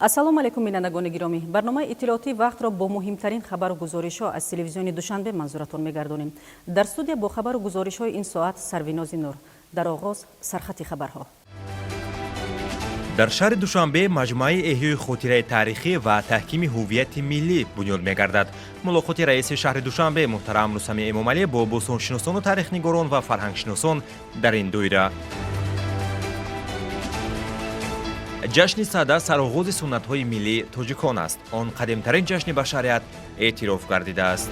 Ассалому алайкум, бинандагони гиромӣ. Барномаи иттилоотии вақтро бо муҳимтарин хабару гузоришҳо аз телевизиони Душанбе манзуратон мегардонем. Дар студия бо хабару гузоришҳои ин соат Сарвинози Нур. Дар оғоз сархати хабарҳо. Дар шаҳри Душанбе маҷмӯаи эҳёи хотираи таърихӣ ва таҳкими ҳуввияти миллӣ бунёд мегардад. Мулоқоти раиси шаҳри Душанбе муҳтарам Рустами Эмомалӣ бо бостоншиносону тарихнигорон ва фарҳангшиносон дар ин доира. Ҷашни Сада сароғози суннатҳои миллии тоҷикон аст. Он қадимтарин ҷашни башарият эътироф гардидааст.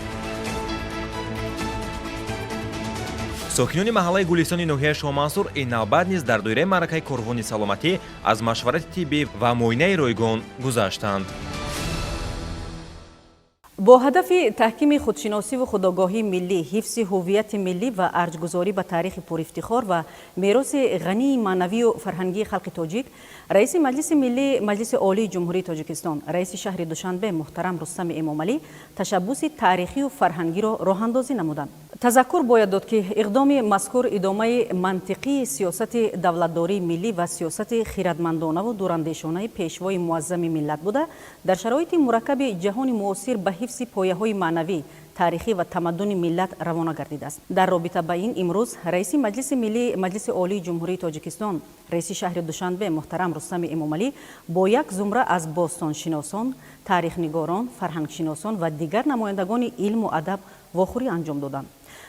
Сокинони маҳаллаи Гулистони ноҳияи Шоҳмансур ин навбат низ дар доираи маъракаи корвони саломатӣ аз машварати тиббӣ ва муоинаи ройгон гузаштанд. Бо ҳадафи таҳкими худшиносиву худогоҳии миллӣ, ҳифзи ҳуввияти миллӣ ва арҷгузорӣ ба таърихи пурифтихор ва мероси ғании маънавию фарҳангии халқи тоҷик, раиси Маҷлиси миллӣ Маҷлиси Олии Ҷумҳурии Тоҷикистон, раиси шаҳри Душанбе муҳтарам Рустами Эмомалӣ ташаббуси таърихию фарҳангиро роҳандозӣ намуданд. Тазаккур бояд дод, ки иқдоми мазкур идомаи мантиқии сиёсати давлатдории миллӣ ва сиёсати хиратмандонаву дурандешонаи пешвои муаззами миллат буда, дар шароити мураккаби ҷаҳони муосир ба ҳифзи пояҳои маънавӣ, таърихӣ ва тамаддуни миллат равона гардидааст. Дар робита ба ин имрӯз раиси Маҷлиси миллӣ Маҷлиси Олии Ҷумҳурии Тоҷикистон, раиси шаҳри Душанбе муҳтарам Рустами Эмомалӣ бо як зумра аз бостоншиносон, таърихнигорон, фарҳангшиносон ва дигар намояндагони илму адаб вохӯрӣ анҷом доданд.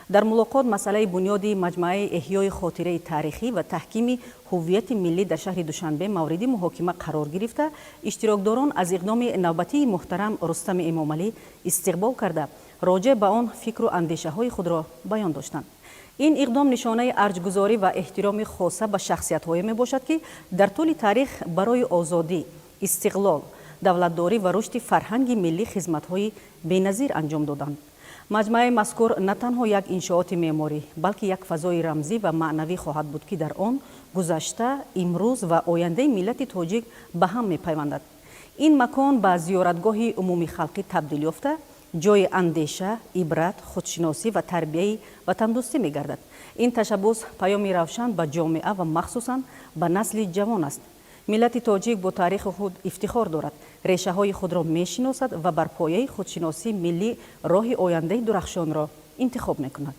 Дар мулоқот масъалаи бунёди маҷмӯаи эҳёи хотираи таърихӣ ва таҳкими ҳуввияти миллӣ дар шаҳри Душанбе мавриди муҳокима қарор гирифта, иштирокдорон аз иқдоми навбатии муҳтарам Рустами Эмомалӣ истиқбол карда, роҷеъ ба он фикру андешаҳои худро баён доштанд. Ин иқдом нишонаи арҷгузорӣ ва эҳтироми хоса ба шахсиятҳое мебошад, ки дар тӯли таърих барои озодӣ, истиқлол, давлатдорӣ ва рушди фарҳанги миллӣ хизматҳои беназир анҷом доданд. Маҷмӯаи мазкур на танҳо як иншооти меъморӣ, балки як фазои рамзӣ ва маънавӣ хоҳад буд, ки дар он гузашта, имрӯз ва ояндаи миллати тоҷик ба ҳам мепайвандад. Ин макон ба зиёратгоҳи умумихалқӣ табдил ёфта, ҷои андеша, ибрат, худшиносӣ ва тарбияи ватандӯстӣ мегардад. Ин ташаббус паёми равшан ба ҷомеа ва махсусан ба насли ҷавон аст. Миллати тоҷик бо таърихи худ ифтихор дорад, решаҳои худро мешиносад ва бар пояи худшиносии миллӣ роҳи ояндаи дурахшонро интихоб мекунад.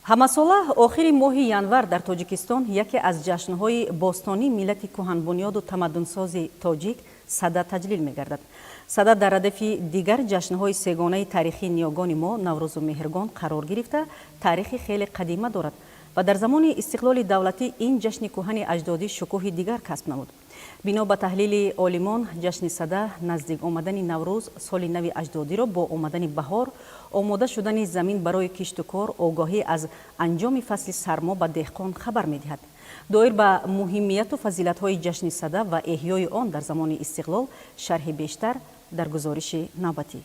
Ҳамасола охири моҳи январ дар Тоҷикистон яке аз ҷашнҳои бостонии миллати кӯҳанбунёду тамаддунсози тоҷик Сада таҷлил мегардад. Сада дар радифи дигар ҷашнҳои сегонаи таърихии ниёгони мо, Наврӯзу Меҳргон, қарор гирифта, таърихи хеле қадима дорад ва дар замони истиқлоли давлатӣ ин ҷашни кӯҳани аҷдодӣ шукӯҳи дигар касб намуд. Бино ба таҳлили олимон, ҷашни Сада наздик омадани Наврӯз, соли нави аҷдодиро бо омадани баҳор, омода шудани замин барои кишту кор, огоҳӣ аз анҷоми фасли сармо ба деҳқон хабар медиҳад. Доир ба муҳимияту фазилатҳои ҷашни Сада ва эҳёи он дар замони истиқлол шарҳи бештар дар гузориши навбатӣ.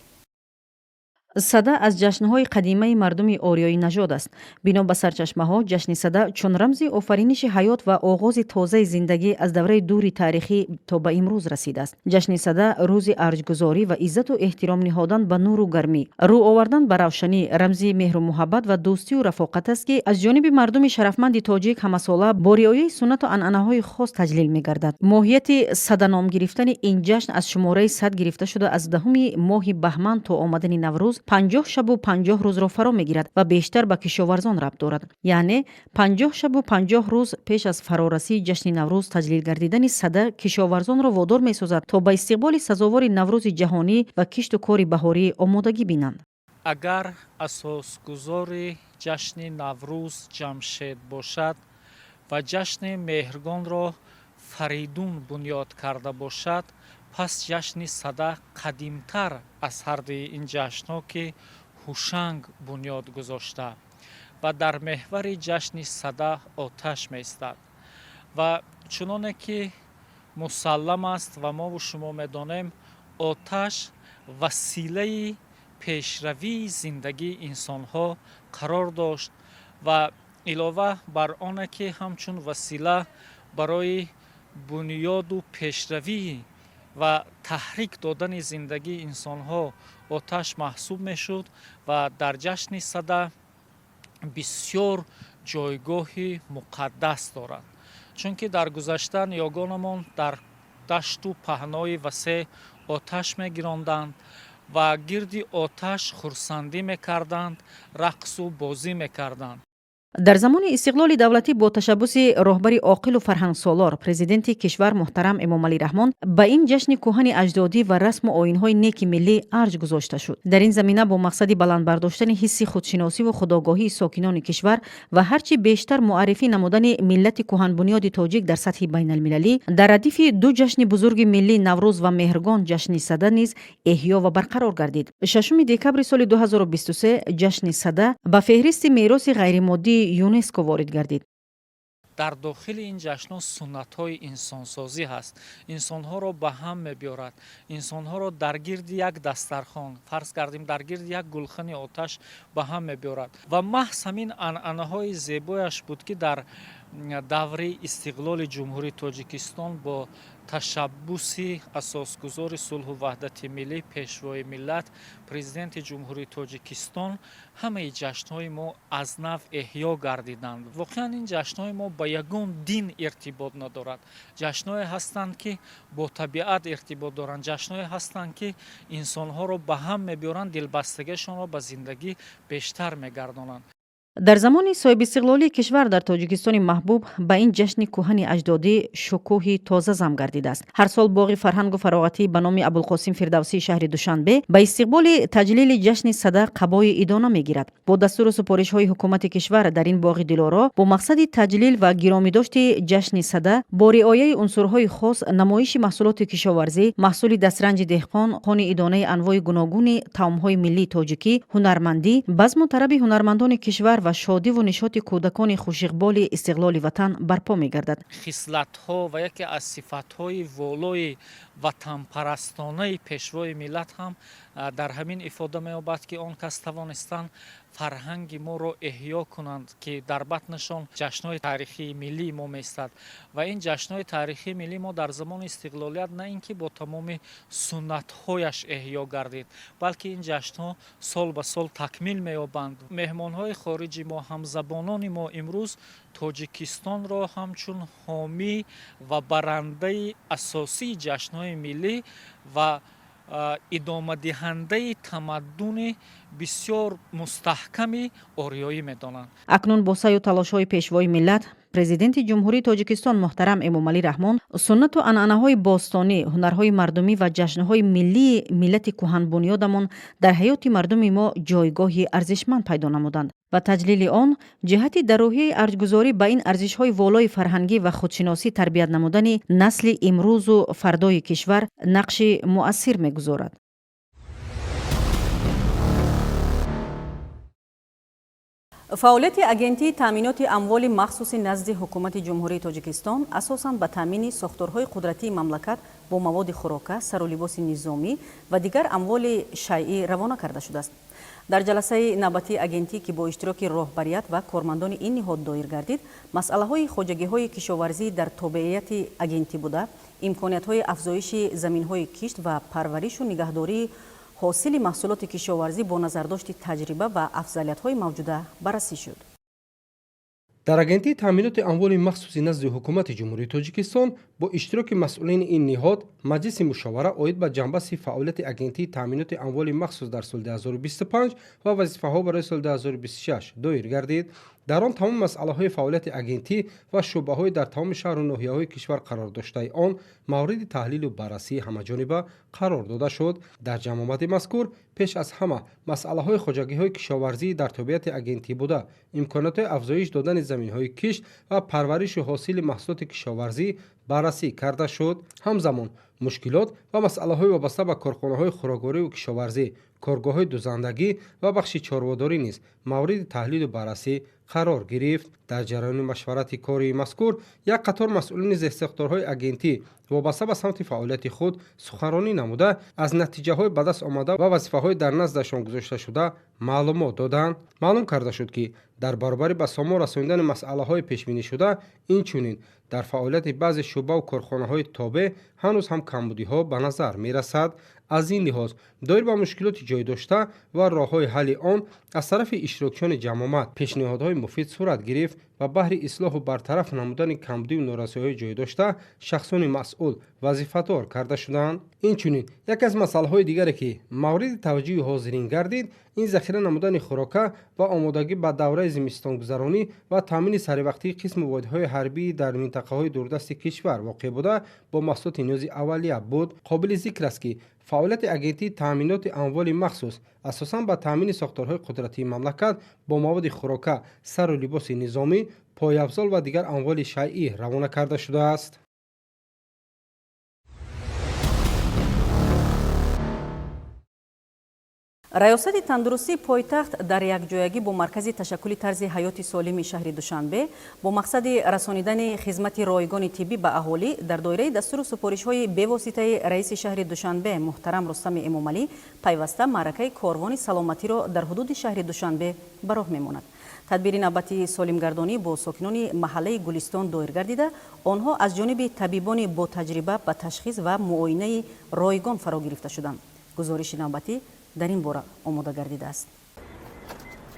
Сада аз ҷашнҳои қадимаи мардуми ориёӣ нажод аст. Бино ба сарчашмаҳо, ҷашни Сада чун рамзи офариниши ҳаёт ва оғози тозаи зиндагӣ аз давраи дури таърихӣ то ба имрӯз расидааст. Ҷашни Сада рӯзи арҷгузорӣ ва иззату эҳтиром ниҳодан ба нуру гармӣ, рӯ овардан ба равшанӣ, рамзи меҳру муҳаббат ва дӯстию рафоқат аст, ки аз ҷониби мардуми шарафманди тоҷик ҳамасола бо риояи суннату анъанаҳои хос таҷлил мегардад. Моҳияти саданом гирифтани ин ҷашн аз шумораи сад гирифта шуда, аз 10-уми моҳи баҳман то омадани Наврӯз 50 шабу 50 рӯзро фаро мегирад ва бештар ба кишоварзон рабт дорад. Яъне 50 шабу 50 рӯз пеш аз фарорасии ҷашни Наврӯз таҷлил гардидани Сада кишоварзонро водор месозад, то ба истиқболи сазовори Наврӯзи ҷаҳонӣ ва кишту кори баҳорӣ омодагӣ бинанд. Агар асосгузори ҷашни Наврӯз Ҷамшед бошад ва ҷашни Меҳргонро Фаридун бунёд карда бошад, пас ҷашни Сада қадимтар аз ҳардуи ин ҷашнҳо, ки Ҳушанг бунёд гузошта, ва дар меҳвари ҷашни Сада оташ меистад. Ва чуноне ки мусаллам аст ва мову шумо медонем, оташ василаи пешравии зиндагии инсонҳо қарор дошт ва илова бар оне ки ҳамчун васила барои бунёду пешравӣ ва таҳрик додани зиндагии инсонҳо оташ маҳсуб мешуд ва дар ҷашни Сада бисёр ҷойгоҳи муқаддас дорад. Чунки дар гузашта ниёгонамон дар дашту паҳнои васеъ оташ мегиронданд ва гирди оташ хурсандӣ мекарданд, рақсу бозӣ мекарданд. Дар замони истиқлоли давлатӣ бо ташаббуси роҳбари оқилу фарҳангсолор, президенти кишвар муҳтарам Эмомалӣ Раҳмон ба ин ҷашни кӯҳани аҷдодӣ ва расму оинҳои неки миллӣ арҷ гузошта шуд. Дар ин замина бо мақсади баланд бардоштани ҳисси худшиносиву худогоҳии сокинони кишвар ва ҳарчи бештар муаррифӣ намудани миллати кӯҳанбунёди тоҷик дар сатҳи байналмилалӣ, дар радифи ду ҷашни бузурги миллӣ, Наврӯз ва Меҳргон, ҷашни Сада низ эҳё ва барқарор гардид. 6 декабри соли 2023 ҷашни Сада ба феҳристи мероси ғайримоддии ЮНЕСКО ворид гардид. Дар дохили ин ҷашнҳо суннатҳои инсонсозӣ ҳаст. Инсонҳоро ба ҳам мебиёрад, инсонҳоро дар гирди як дастархон, фарз кардем, дар гирди як гулхани оташ ба ҳам мебиёрад. Ва маҳз ҳамин анъанаҳои зебояш буд, ки дар даври истиқлоли Ҷумҳурии Тоҷикистон бо ташаббуси асосгузори сулҳу ваҳдати миллӣ, пешвои миллат, президенти Ҷумҳурии Тоҷикистон ҳамаи ҷашнҳои мо аз нав эҳё гардиданд. Воқеан, ин ҷашнҳои мо ба ягон дин иртибот надорад. Ҷашнҳое ҳастанд, ки бо табиат иртибот доранд, ҷашнҳое ҳастанд, ки инсонҳоро ба ҳам мебиёранд, дилбастагиашонро ба зиндагӣ бештар мегардонанд. Дар замони соҳибистиқлолии кишвар дар Тоҷикистони маҳбуб ба ин ҷашни кӯҳани аҷдодӣ шукӯҳи тоза зам гардидааст. Ҳар сол боғи фарҳангу фароғатӣ ба номи Абулқосим Фирдавсии шаҳри Душанбе ба истиқболи таҷлили ҷашни Сада қабои идона мегирад. Бо дастуру супоришҳои ҳукумати кишвар дар ин боғи дилоро бо мақсади таҷлил ва гиромидошти ҷашни Сада бо риояи унсурҳои хос намоиши маҳсулоти кишоварзӣ, маҳсули дастранҷи деҳқон, хони идонаи анвои гуногуни таомҳои миллии тоҷикӣ, ҳунармандӣ, базму тараби ҳунармандони кишвар ва шодиву нишоти кӯдакони хушиқболи истиқлоли ватан барпо мегардад. Хислатҳо ва яке аз сифатҳои волои ватанпарастонаи пешвои миллат ҳам дар ҳамин ифода меёбад, ки он кас тавонистанд фарҳанги моро эҳё кунанд, ки дар батнашон ҷашнҳои таърихии миллии мо меистад. Ва ин ҷашнҳои таърихии миллии мо дар замони истиқлолият на ин ки бо тамоми суннатҳояш эҳё гардид, балки ин ҷашнҳо сол ба сол такмил меёбанд. Меҳмонҳои хориҷи мо, ҳамзабонони мо имрӯз Тоҷикистонро ҳамчун ҳомӣ ва барандаи асосии ҷашнҳои миллӣ ва идомадиҳандаи тамаддуни бисёр мустаҳками ориёӣ медонанд. Акнун бо саъю талошҳои пешвои миллат, президенти Ҷумҳурии Тоҷикистон муҳтарам Эмомалӣ Раҳмон, суннату анъанаҳои бостонӣ, ҳунарҳои мардумӣ ва ҷашнҳои миллии миллати кӯҳанбунёдамон дар ҳаёти мардуми мо ҷойгоҳи арзишманд пайдо намуданд ва таҷлили он ҷиҳати дар рӯҳияи арҷгузорӣ ба ин арзишҳои волои фарҳангӣ ва худшиносӣ тарбият намудани насли имрӯзу фардои кишвар нақши муассир мегузорад. Фаъолияти Агентии таъминоти амволи махсуси назди Ҳукумати Ҷумҳурии Тоҷикистон асосан ба таъмини сохторҳои қудратии мамлакат бо маводи хӯрока, сару либоси низомӣ ва дигар амволи шайъӣ равона карда шудааст. Дар ҷаласаи навбатии агентӣ, ки бо иштироки роҳбарият ва кормандони ин ниҳод доир гардид, масъалаҳои хоҷагиҳои кишоварзӣ дар тобеияти агентӣ буда, имкониятҳои афзоиши заминҳои кишт ва парваришу нигаҳдории ҳосили маҳсулоти кишоварзӣ бо назардошти таҷриба ва афзалиятҳои мавҷуда баррасӣ шуд. Дар Агентии таъминоти амволи махсуси назди Ҳукумати Ҷумҳурии Тоҷикистон бо иштироки масъулини ин ниҳод маҷлиси мушовара оид ба ҷанбаси фаъолияти Агентии таъминоти амволи махсус дар соли 2025 ва вазифаҳо барои соли 2026 доир гардид. Дар он тамоми масъалаҳои фаъолияти агентӣ ва шӯъбаҳои дар тамоми шаҳру ноҳияҳои кишвар қарор доштаи он мавриди таҳлилу баррасии ҳамаҷониба қарор дода шуд. Дар ҷамъомади мазкур пеш аз ҳама масъалаҳои хоҷагиҳои кишоварзии дар тобеияти агентӣ буда, имкониятҳои афзоиш додани заминҳои кишт ва парваришу ҳосили маҳсулоти кишоварзӣ баррасӣ карда шуд. Ҳамзамон мушкилот ва масъалаҳои вобаста ба корхонаҳои хӯроквориву кишоварзӣ, коргоҳҳои дузандагӣ ва бахши чорводорӣ низ мавриди таҳлилу баррасӣ қарор гирифт. Дар ҷараёни машварати кории мазкур як қатор масъулини зерсохторҳои агентӣ вобаста ба самти фаъолияти худ суханронӣ намуда, аз натиҷаҳои ба даст омада ва вазифаҳои дар наздашон гузошташуда маълумот доданд. Маълум карда шуд, ки дар баробари ба сомон расонидани масъалаҳои пешбинишуда, инчунин дар фаъолияти баъзе шӯъбаву корхонаҳои тобеъ ҳанӯз ҳам камбудиҳо ба назар мерасад. Аз ин лиҳоз, доир ба мушкилоти ҷой дошта ва роҳҳои ҳалли он аз тарафи иштирокчиёни ҷамъомад пешниҳодҳои муфид сурат гирифт ва баҳри ислоҳу бартараф намудани камбудию норасоиҳои ҷойдошта шахсони масъул вазифадор карда шуданд. Инчунин, яке аз масъалаҳои дигаре, ки мавриди таваҷҷӯҳи ҳозирин гардид, ин захира намудани хӯрока ва омодагӣ ба давраи зимистонгузаронӣ ва таъмини саривақтии қисму воҳидҳои ҳарбӣ дар минтақаҳои дурдасти кишвар воқеъ буда бо маҳсулоти ниёзи аввалия буд. Қобили зикр аст, ки фаъолияти Агентии таъминоти амволи махсус асосан ба таъмини сохторҳои қудратии мамлакат бо маводи хӯрока, сару либоси низомӣ, пойафзол ва дигар амволи шайъӣ равона карда шудааст. Раёсати тандурустии пойтахт дар якҷоягӣ бо Маркази ташаккули тарзи ҳаёти солими шаҳри Душанбе бо мақсади расонидани хизмати ройгони тиббӣ ба аҳолӣ дар доираи дастуру супоришҳои бевоситаи раиси шаҳри Душанбе муҳтарам Рустами Эмомалӣ пайваста маъракаи корвони саломатиро дар ҳудуди шаҳри Душанбе ба роҳ мемонад. Тадбири навбатии солимгардонӣ бо сокинони маҳаллаи Гулистон доир гардида, онҳо аз ҷониби табибони ботаҷриба ба ташхис ва муоинаи ройгон фаро гирифта шуданд. Гузориши навбатӣ дар ин бора омода гардидааст.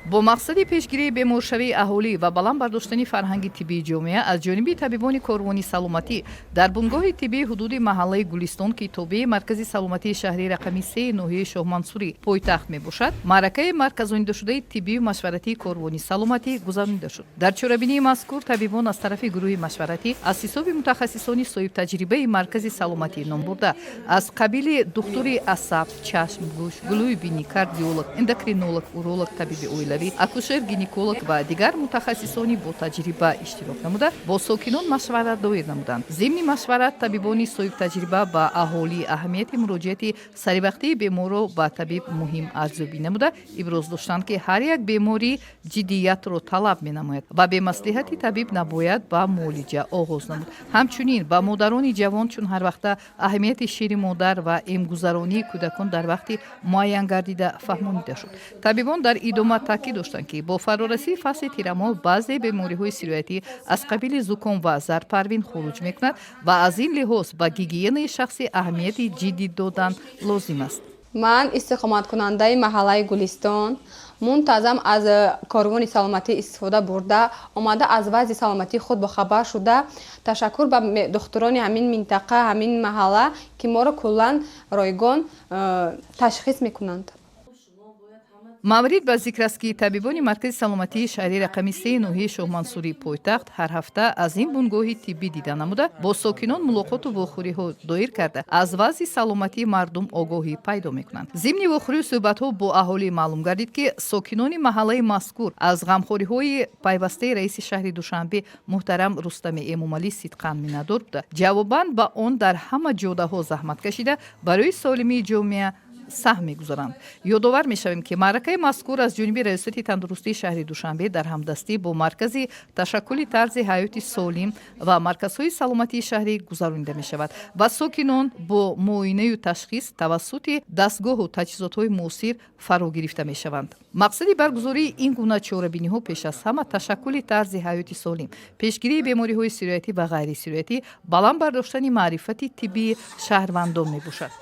Бо мақсади пешгирии беморшавии аҳолӣ ва баланд бардоштани фарҳанги тиббии ҷомеа аз ҷониби табибони корвони саломатӣ дар бунгоҳи тиббии ҳудуди маҳаллаи Гулистон, ки тобеи Маркази саломатии шаҳрии рақами сеи ноҳияи Шоҳмансурӣ пойтахт мебошад, маъракаи марказонидашудаи тиббию машваратии корвони саломатӣ гузаронида шуд. Дар чорабинии мазкур табибон аз тарафи гурӯҳи машваратӣ аз ҳисоби мутахассисони соҳибтаҷрибаи маркази саломатӣ номбурда аз қабили духтури асаб, чашм, гӯш, гулӯи бинӣ, кардиолог, эндокринолог, уролог, табиби оилавӣ, акушер гинеколог ва дигар мутахассисони ботаҷриба иштирок намуда, бо сокинон машварат доир намуданд. Зимни машварат табибони соҳибтаҷриба ба аҳолӣ аҳамияти муроҷиати саривақтии беморро ба табиб муҳим арзёбӣ намуда, иброз доштанд, ки ҳар як беморӣ ҷиддиятро талаб менамояд ва бемаслиҳати табиб набояд ба муолиҷа оғоз намуд. Ҳамчунин ба модарони ҷавон чун ҳарвақта аҳамияти шири модар ва эмгузаронии кӯдакон дар вақти муайян гардида фаҳмонида шуд. Табибон дар идома таъкид доштанд, ки бо фарорасии фасли тирамоҳ баъзе бемориҳои сироятӣ аз қабили зуком ва зардпарвин хуруҷ мекунад ва аз ин лиҳоз ба гигиенаи шахсӣ аҳамияти ҷиддӣ додан лозим аст. Ман истиқоматкунандаи маҳаллаи Гулистон, мунтазам аз корвони саломатӣ истифода бурда омада, аз вазъи саломатии худ бохабар шуда. Ташаккур ба духтурони ҳамин минтақа, ҳамин маҳалла, ки моро куллан ройгон ташхис мекунанд. Маврид ба зикр аст, ки табибони Маркази саломатии шаҳрии рақами сеи ноҳияи Шоҳмансурии пойтахт ҳар ҳафта аз ин бунгоҳи тиббӣ дида намуда, бо сокинон мулоқоту вохӯриҳо доир карда, аз вазъи саломатии мардум огоҳӣ пайдо мекунанд. Зимни вохӯрию суҳбатҳо бо аҳолӣ маълум гардид, ки сокинони маҳаллаи мазкур аз ғамхориҳои пайвастаи раиси шаҳри Душанбе муҳтарам Рустами Эмомалӣ сидқан миннатдор буда, ҷавобан ба он дар ҳама ҷодаҳо заҳмат кашида, барои солимии ҷомеа саҳм мегузоранд. Ёдовар мешавем, ки маъракаи мазкур аз ҷониби Раёсати тандурустии шаҳри Душанбе дар ҳамдастӣ бо Маркази ташаккули тарзи ҳаёти солим ва марказҳои саломатии шаҳрӣ гузаронида мешавад ва сокинон бо муоинаю ташхис тавассути дастгоҳу таҷҳизотҳои муосир фаро гирифта мешаванд. Мақсади баргузории ин гуна чорабиниҳо пеш аз ҳама ташаккули тарзи ҳаёти солим, пешгирии бемориҳои сироятӣ ва ғайрисироятӣ, баланд бардоштани маърифати тиббии шаҳрвандон мебошад.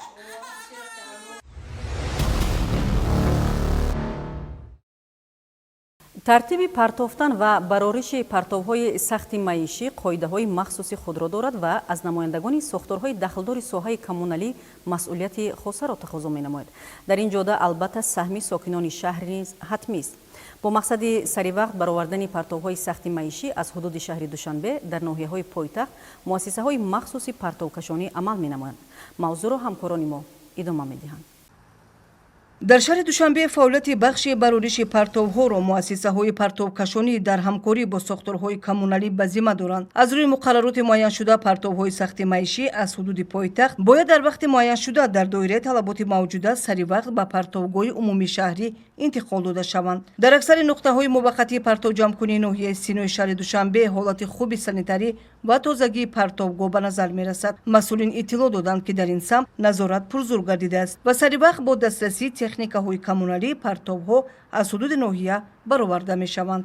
Тартиби партофтан ва барориши партовҳои сахти маишӣ қоидаҳои махсуси худро дорад ва аз намояндагони сохторҳои дахлдори соҳаи коммуналӣ масъулияти хосаро тақозо менамояд. Дар ин ҷода албатта саҳми сокинони шаҳр низ ҳатмист. Бо мақсади саривақт баровардани партовҳои сахти маишӣ аз ҳудуди шаҳри Душанбе дар ноҳияҳои пойтахт муассисаҳои махсуси партовкашонӣ амал менамоянд. Мавзӯъро ҳамкорони мо идома медиҳанд. Дар шаҳри Душанбе фаъолияти бахши барориши партовҳоро муассисаҳои партовкашонӣ дар ҳамкорӣ бо сохторҳои коммуналӣ ба зимма доранд. Аз рӯи муқаррароти муайяншуда, партовҳои сахти маишӣ аз ҳудуди пойтахт бояд дар вақти муайяншуда дар доираи талаботи мавҷуда сари вақт ба партовгоҳи умумии шаҳрӣ интиқол дода шаванд. Дар аксари нуқтаҳои муваққатии партовҷамъкунии ноҳияи Синои шаҳри Душанбе ҳолати хуби санитарӣ ва тозагии партовгоҳ ба назар мерасад. Масъулин иттилоъ доданд, ки дар ин самт назорат пурзур гардидааст ва сари вақт бо дастрасии техникаҳои коммуналӣ партовҳо аз ҳудуди ноҳия бароварда мешаванд.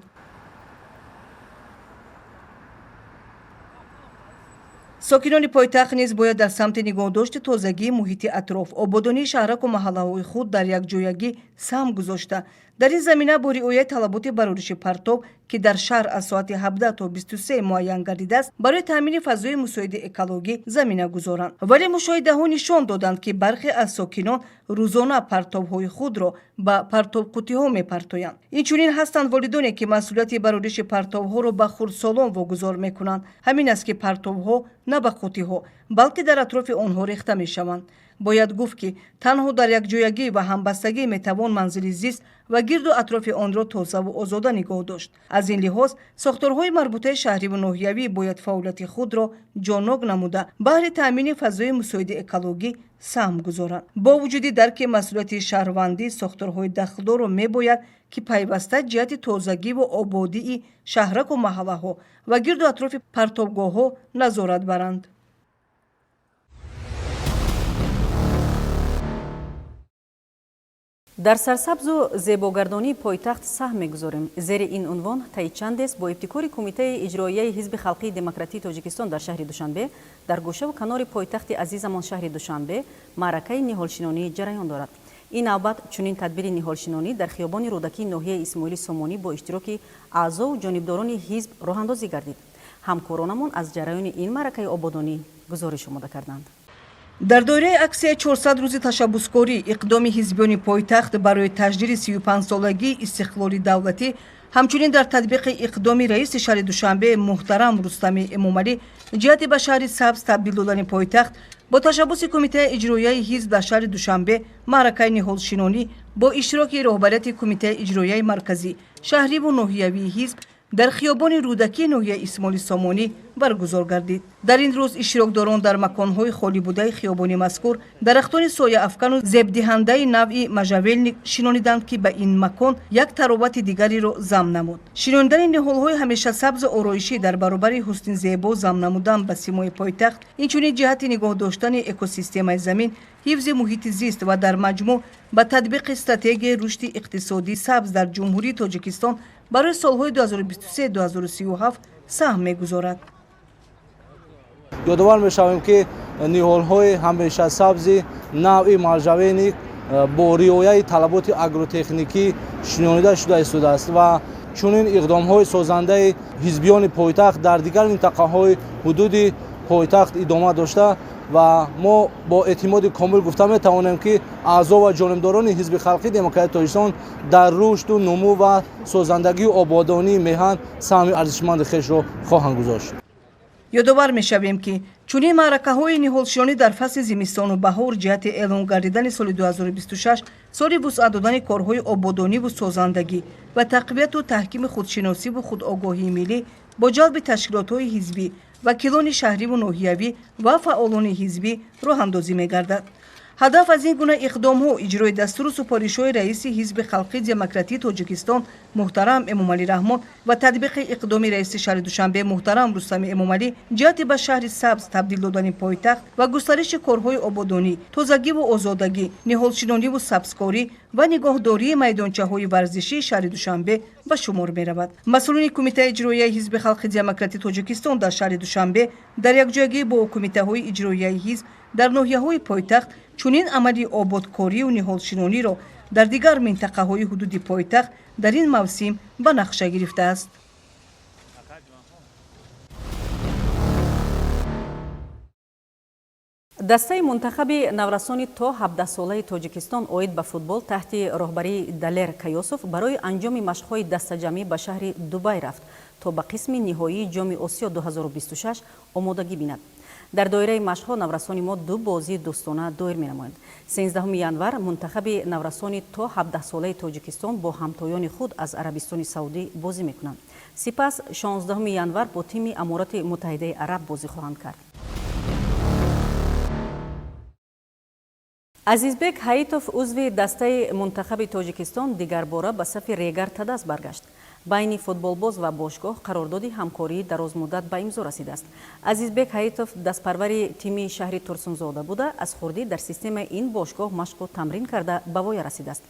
Сокинони пойтахт низ бояд дар самти нигоҳдошти тозагии муҳити атроф, ободонии шаҳраку маҳаллаҳои худ дар якҷоягӣ саҳм гузошта, дар ин замина бо риояи талаботи барориши партов, ки дар шаҳр аз соати 17 то 23 муайян гардидааст, барои таъмини фазои мусоиди экологӣ замина гузоранд. Вале мушоҳидаҳо нишон доданд, ки бархе аз сокинон рӯзона партовҳои худро ба партовқутиҳо мепартоянд. Инчунин ҳастанд волидоне, ки масъулияти барориши партовҳоро ба хурдсолон вогузор мекунанд. Ҳамин аст, ки партовҳо на ба қутиҳо, балки дар атрофи онҳо рехта мешаванд. Бояд гуфт, ки танҳо дар якҷоягӣ ва ҳамбастагӣ метавон манзили зист ва гирду атрофи онро тозаву озода нигоҳ дошт. Аз ин лиҳоз сохторҳои марбутаи шаҳриву ноҳиявӣ бояд фаъолияти худро ҷоннок намуда, баҳри таъмини фазои мусоиди экологӣ саҳм гузоранд. Бо вуҷуди дарки масъулияти шаҳрвандӣ, сохторҳои дахлдорро мебояд, ки пайваста ҷиҳати тозагиву ободии шаҳраку маҳаллаҳо ва гирду атрофи партовгоҳҳо назорат баранд. Дар сарсабзу зебогардонии пойтахт саҳм мегузорем. Зери ин унвон таи чандест бо ибтикори Кумитаи иҷроияи Ҳизби халқии демократии Тоҷикистон дар шаҳри Душанбе дар гӯшаву канори пойтахти азизамон шаҳри Душанбе маъракаи ниҳолшинонӣ ҷараён дорад. Ин навбат чунин тадбири ниҳолшинонӣ дар хиёбони Рӯдакии ноҳияи Исмоили Сомонӣ бо иштироки аъзову ҷонибдорони ҳизб роҳандозӣ гардид. Ҳамкоронамон аз ҷараёни ин маъракаи ободонӣ гузориш омода карданд. Дар доираи аксияи 400 рӯзи ташаббускорӣ, иқдоми ҳизбиёни пойтахт барои таҷдиди 35-солагии истиқлоли давлатӣ, ҳамчунин дар татбиқи иқдоми раиси шаҳри Душанбе муҳтарам Рустами Эмомалӣ ҷиҳати ба шаҳри сабз табдил додани пойтахт бо ташаббуси Кумитаи иҷроияи ҳизб дар шаҳри Душанбе маъракаи ниҳолшинонӣ бо иштироки роҳбарияти Кумитаи иҷроияи марказӣ, шаҳриву ноҳиявии ҳизб дар хиёбони Рӯдакии ноҳияи Исмоили Сомонӣ баргузор гардид. Дар ин рӯз иштирокдорон дар маконҳои холӣ будаи хиёбони мазкур дарахтони сояафкану зебдиҳандаи навъи можжевельник шинониданд, ки ба ин макон як таровати дигареро зам намуд. Шинонидани ниҳолҳои ҳамешасабзу ороишӣ дар баробари ҳусни зебо зам намудан ба симои пойтахт, инчунин ҷиҳати нигоҳ доштани экосистемаи замин, ҳифзи муҳити зист ва дар маҷмӯъ ба татбиқи стратегияи рушди иқтисодии сабз дар Ҷумҳурии Тоҷикистон барои солҳои 2023-2037 саҳм мегузорад. Ёдовар мешавем, ки ниҳолҳои ҳамешасабзи навъи можжевельник бо риояи талаботи агротехникӣ шинонида шуда истодааст ва чунин иқдомҳои созандаи ҳизбиёни пойтахт дар дигар минтақаҳои ҳудуди пойтахт идома дошта ва мо бо эътимоди комил гуфта метавонем, ки аъзо ва ҷонибдорони Ҳизби халқии демократии Тоҷикистон дар рушду нумӯ ва созандагию ободонии меҳан саҳми арзишманди хешро хоҳанд гузошт. Ёдовар мешавем, ки чунин маъракаҳои ниҳолшинонӣ дар фасли зимистону баҳор ҷиҳати эълон гардидани соли 2026 соли вусъат додани корҳои ободониву созандагӣ ва тақвияту таҳкими худшиносиву худогоҳии миллӣ бо ҷалби ташкилотҳои ҳизбӣ, вакилони шаҳриву ноҳиявӣ ва фаъолони ҳизбӣ роҳандозӣ мегардад. Ҳадаф аз ин гуна иқдомҳо иҷрои дастуру супоришҳои раиси Ҳизби халқии демократии Тоҷикистон муҳтарам Эмомалӣ Раҳмон ва татбиқи иқдоми раиси шаҳри Душанбе муҳтарам Рустами Эмомалӣ ҷиҳати ба шаҳри сабз табдил додани пойтахт ва густариши корҳои ободонӣ, тозагиву озодагӣ, ниҳолшинониву сабзкорӣ ва нигоҳдории майдончаҳои варзишии шаҳри Душанбе ба шумор меравад. Масъулони Кумитаи иҷроияи Ҳизби халқи демократии Тоҷикистон дар шаҳри Душанбе дар якҷоягӣ бо кумитаҳои иҷроияи ҳизб дар ноҳияҳои пойтахт чунин амали ободкорию ниҳолшинониро дар дигар минтақаҳои ҳудуди пойтахт дар ин мавсим ба нақша гирифтааст. Дастаи мунтахаби наврасони то 17-солаи Тоҷикистон оид ба футбол таҳти роҳбарии Далер Каёсов барои анҷоми машқҳои дастаҷамъӣ ба шаҳри Дубай рафт, то ба қисми ниҳоии Ҷоми Осиё 2026 омодагӣ бинад. Дар доираи машқҳо наврасони мо ду бозии дӯстона доир менамоянд. 13 январ мунтахаби наврасони то 17-солаи Тоҷикистон бо ҳамтоёни худ аз Арабистони Саудӣ бозӣ мекунанд. Сипас 16 январ бо тими Аморати Муттаҳидаи Араб бозӣ хоҳанд кард. Азизбек Ҳаитов, узви дастаи мунтахаби Тоҷикистон, дигарбора ба сафи Регар Тадаз баргашт. Байни футболбоз ва бошгоҳ қарордоди ҳамкории дарозмуддат ба имзо расидааст. Азизбек Ҳаитов дастпарвари тими шаҳри Турсунзода буда, аз хурдӣ дар системаи ин бошгоҳ машқу тамрин карда ба воя расидааст.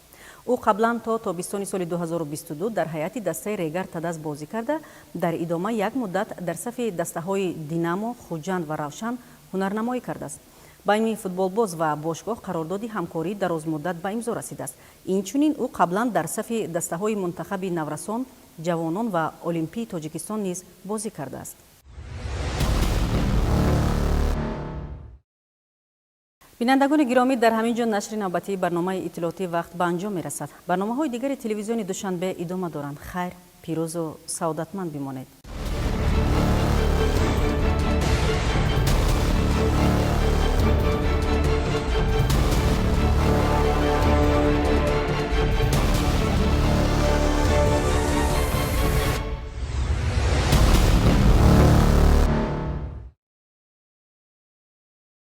Ӯ қаблан то тобистони соли 2022 дар ҳайати дастаи Регар Тадаз бозӣ карда, дар идома як муддат дар сафи дастаҳои Динамо, Хуҷанд ва Равшан ҳунарнамоӣ кардааст. Байни футболбоз ва бошгоҳ қарордоди ҳамкории дарозмуддат ба имзо расидааст. Инчунин ӯ қаблан дар сафи дастаҳои мунтахаби наврасон, ҷавонон ва Олимпии Тоҷикистон низ бозӣ кардааст. Бинандагони гиромӣ, дар ҳамин ҷо нашри навбатии барномаи иттилоотии вақт ба анҷом мерасад. Барномаҳои дигари телевизиони Душанбе идома доранд. Хайр, пирӯзу саодатманд бимонед.